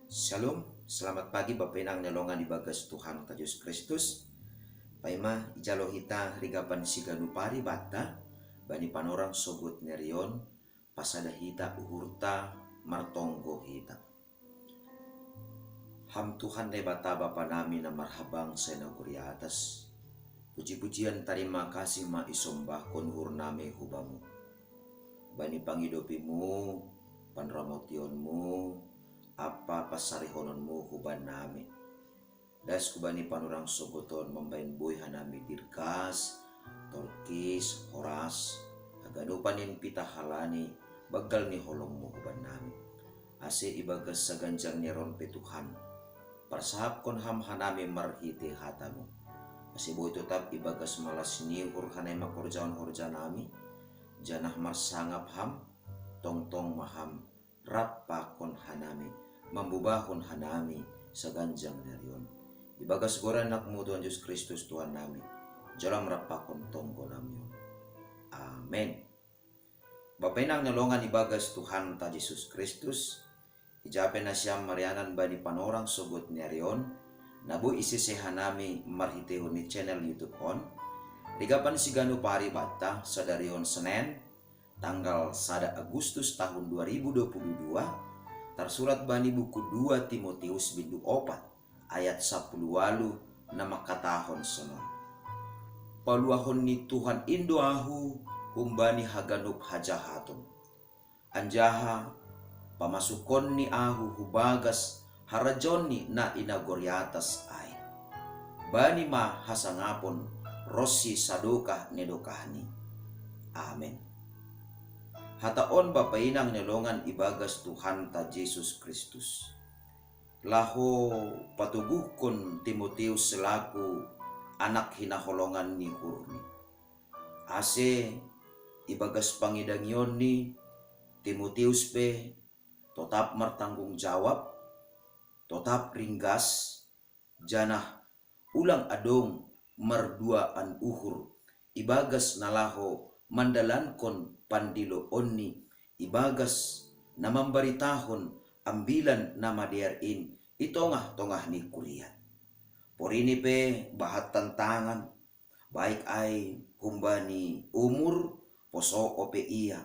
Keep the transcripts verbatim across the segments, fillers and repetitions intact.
Shalom, selamat pagi Bapa Inang ni longan ibagas Tuhanta Jesus Kristus. Paima ijalo hita rigapan siganup ari banta, bani panorang sogot ni ari on, pasada hita uhurta, martonggo hita. Ham Tuhan Debata Bapa nami na marhabangsa i nagori atas, puji-pujian tarima kasih ma isombahkon uhur nami hu Bamu. Bani pangidopiMu, panramotionMu, ampa pansarihononMu hu bannami. Das hu bani panorang sogot on mambahen boi hanami dirgas, torkis, horas, haganupan in pita halani banggal ni holongMu hu bannami. Ase ibagas saganjang ni ari on pe Tuhan, parsahapkon Ham hanami marhite hataMu. Ase boi totap ibagas malas ni uhur hanami mangkorjahon horja nami, janah marsangap Ham, tongtong ma Ham rap pakon hanami, mambubahon hanami saganjang ni ari on. Ibagas goran AnakMu Tuhan Jesus Kristus Tuhan nami, jalo Ham rap pakon tonggo nami on. Amen. Bapa Inang ni longan ibagas Tuhanta Jesus Kristus, ija pe nasiam marianan bani panorang sogot ni ari on, na boi isese hanami marhitehon ni channel YouTube on, rigapan siganup ari banta sadari on Senen, tanggal sada Agustus tahun dua ribu dua puluh dua, tarsurat bani buku dua Timoteus bindu opat ayat sapuluh ualuh na mangkatahon sonon: Paluahon ni Tuhan in do ahu humbani haganup hajahaton, anjaha pamasukonNi ahu hu bagas harajaonNi na i nagori atas ai. Bani ma hasangapon ronsi sadokah ni dokahNi. Amen. Hata on Bapa Inang ni longan ibagas Tuhanta Jesus Kristus, laho patoguhkon Timoteus selaku anak hinaholongan ni uhurni. Ase ibagas pangidangionni, Timoteus pe totap martanggung jawab, totap ringgas, janah ulang adong marduaan uhur ibagas na laho mandalankon pandiloonni ibagas na mambaritahon Ambilan Namadear in i tongah-tongah ni kuria. Porini pe bahat tantangan, baik ai humbani umur, poso ope ia.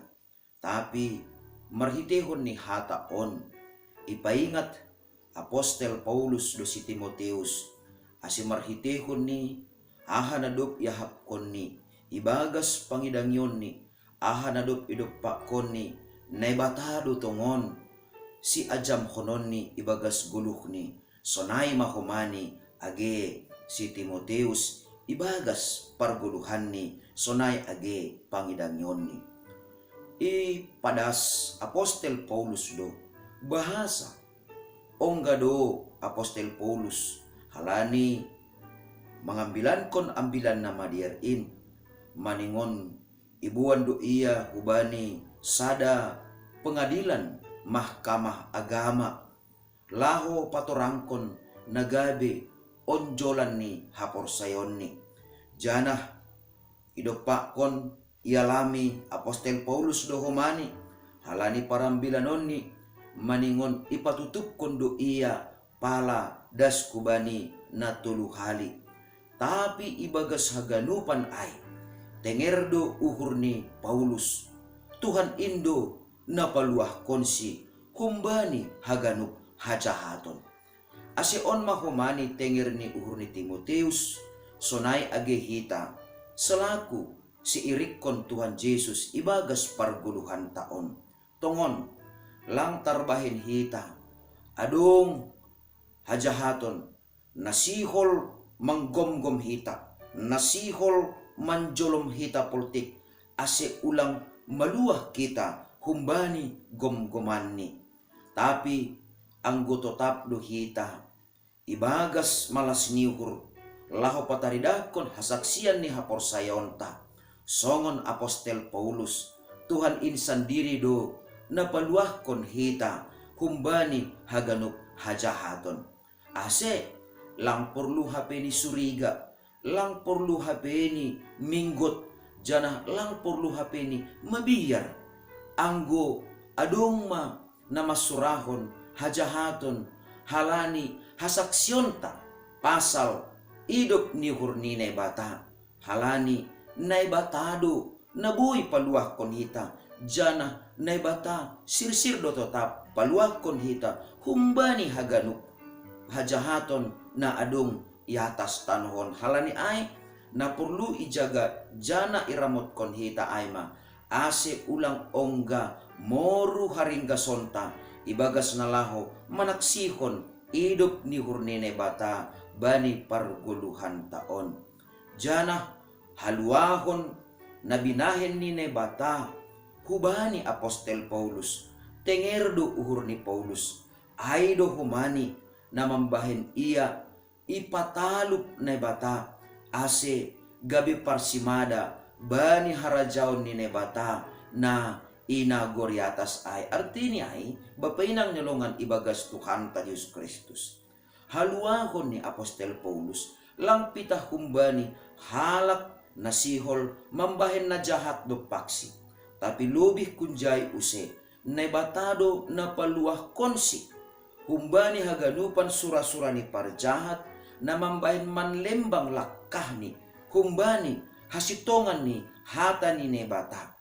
Tapi marhitehon ni hata on, ipaingat apostel Paulus do si Timoteus, ase marhitehon ni aha na dob iahapkonni ibagas pangidangionni, aha na dob idompakkonni, Naibata do tongon siajamhononni ibagas goluhni, sonai ma homani age si Timoteus ibagas pargoluhanni, sonai age pangidangionni. Ipadas apostel Paulus do bahasa, ongga do apostel Paulus halani mangambilankon Ambilan Namadear in, maningon iboan do ia hubani sada pengadilan mahkamah agama, laho patorangkon na gabe onjolan ni haporsayaonni. Janah idompakkon ialami apostel Paulus do homani, halani parambilanonni, maningon ipatutupkon do ia pala das hubani na tolu hali. Tapi ibagas haganupan ai, tenger do uhur ni Paulus, Tuhan in do na paluahkonsi humbani haganup hajahaton. Ase on ma homani tenger ni uhur ni Timoteus, sonai age hita, selaku siirikkon Tuhan Jesus ibagas pargoluhanta on. Tongon, lang tarbahen hita adong hajahaton na sihol manggomgom hita, na sihol manjolom hita poltik, ase ulang maluah hita humbani gomgomanni. Tapi anggo totap do hita ibagas malas ni uhur, laho pataridahkon hasaksian ni haporsayaonta, songon apostel Paulus, Tuhan in sandiri do na paluahkon hita humbani haganup hajahaton. Ase lang porlu hape ni suriga, lang porlu hape ni minggot, janah lang porlu hape ni mabiar. Anggo adong ma na mansurahon hajahaton halani hasaksionta pasal idop ni uhur ni Naibata. Halani Naibata do na boi paluahkon hita, janah Naibata sirsir do totap paluahkon hita humbani haganup hajahaton na adong i atas tanoh on. Halani ai, na porlu ijaga janah iramotkon hita ai ma, ase ulang ongga moru haringgasonta ibagas na laho manaksihon idop ni uhur ni Naibata bani pargoluhanta on. Janah haluahon na binahen ni Naibata hubani apostel Paulus, tenger do uhur ni Paulus, ai do humani na mambahen ia ipatalup Naibata, ase gabe parsimada bani harajaon ni Naibata na i nagori atas ai. Artini ai, bapa inang ni longan ibagas Tuhanta Jesus Kristus, haluahon ni apostel Paulus lang pitah humbani halak na sihol mambahen na jahat dob paksi, tapi lobih kunjai use Naibata do na paluahkonsi humbani haganupan surasura ni parjahat na mambahen manlembang langkahni humbani hasitongan ni hata ni Naibata.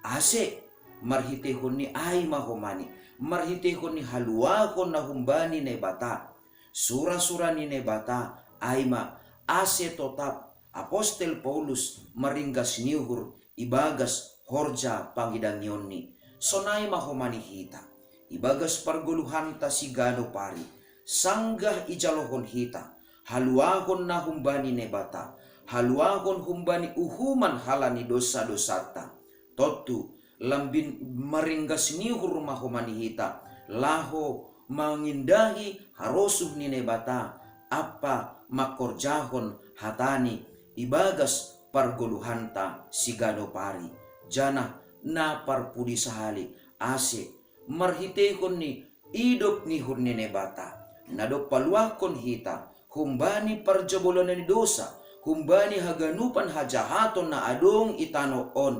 Ase marhiteihon ni ai ma homani, marhiteihon ni haluahon na humbani Naibata, surasura ni Naibata ai ma, ase totap apostel Paulus maringgas ni uhur ibagas horja pangidangionNi. Sonai ma homani hita ibagas pargoluhanta siganup ari, sanggah ijalohon hita haluahon na humbani Naibata, haluahon humbani uhuman halani dosa-dosanta. Tontu lambin maringgas ni uhur ma homani hita laho mangindahi harosuh ni Naibata ampa mangkorjahon hataNi ibagas pargoluhanta siganup ari, janah na parpudi sahali, ase marhiteihon ni idop ni uhur ni Naibata, na dob paluahkon hita humbani parjabolonan ni dosa, humbani haganupan hajahaton na adong i tanoh on,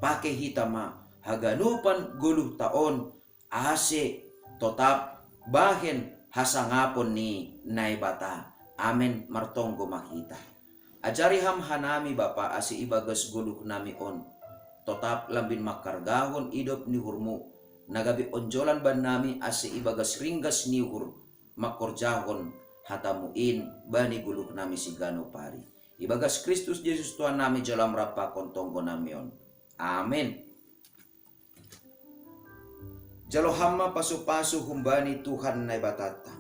pake hita ma haganupan goluhta on, ase totap bahen hasangapon ni Naibata. Amen. Martonggo ma hita. Ajari Ham hanami, Bapa, ase ibagas goluhnami on totap lambin mangkargahon idop ni uhurMu, na gabe onjolan bannami, ase ibagas ringgas ni uhur mangkorjahon hataMu in bani goluhnami siganup ari. Ibagas Kristus Jesus Tuhannami jalo Ham rap pakon tonggonami on. Amen. Jalo Ham ma pasu-pasu humbani Tuhan Naibatanta,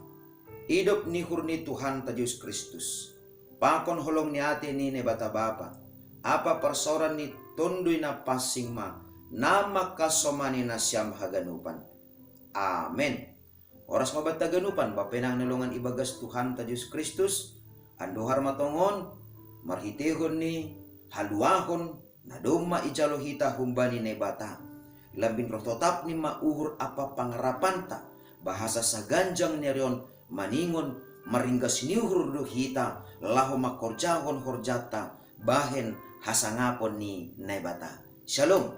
idop ni uhur ni Tuhanta Jesus Kristus, pakon holong ni atei ni Naibata Bapa, ampa parsaoran ni Tonduy Napansing ma na mangkasomani nasiam haganupan. Amen. Horas ma banta haganupan, bapa inang na longan ibagas Tuhanta Jesus Kristus. Andohar ma tongon, marhiteihon ni haluahon na domma ijalo hita humbani Naibata, lambin roh totapni ma uhur ampa pangarapanta, bahasa saganjang ni ari on maningon maringgas ni uhur do hita laho mangkorjahon horjanta bahen hasangapon ni Naibata. Shalom.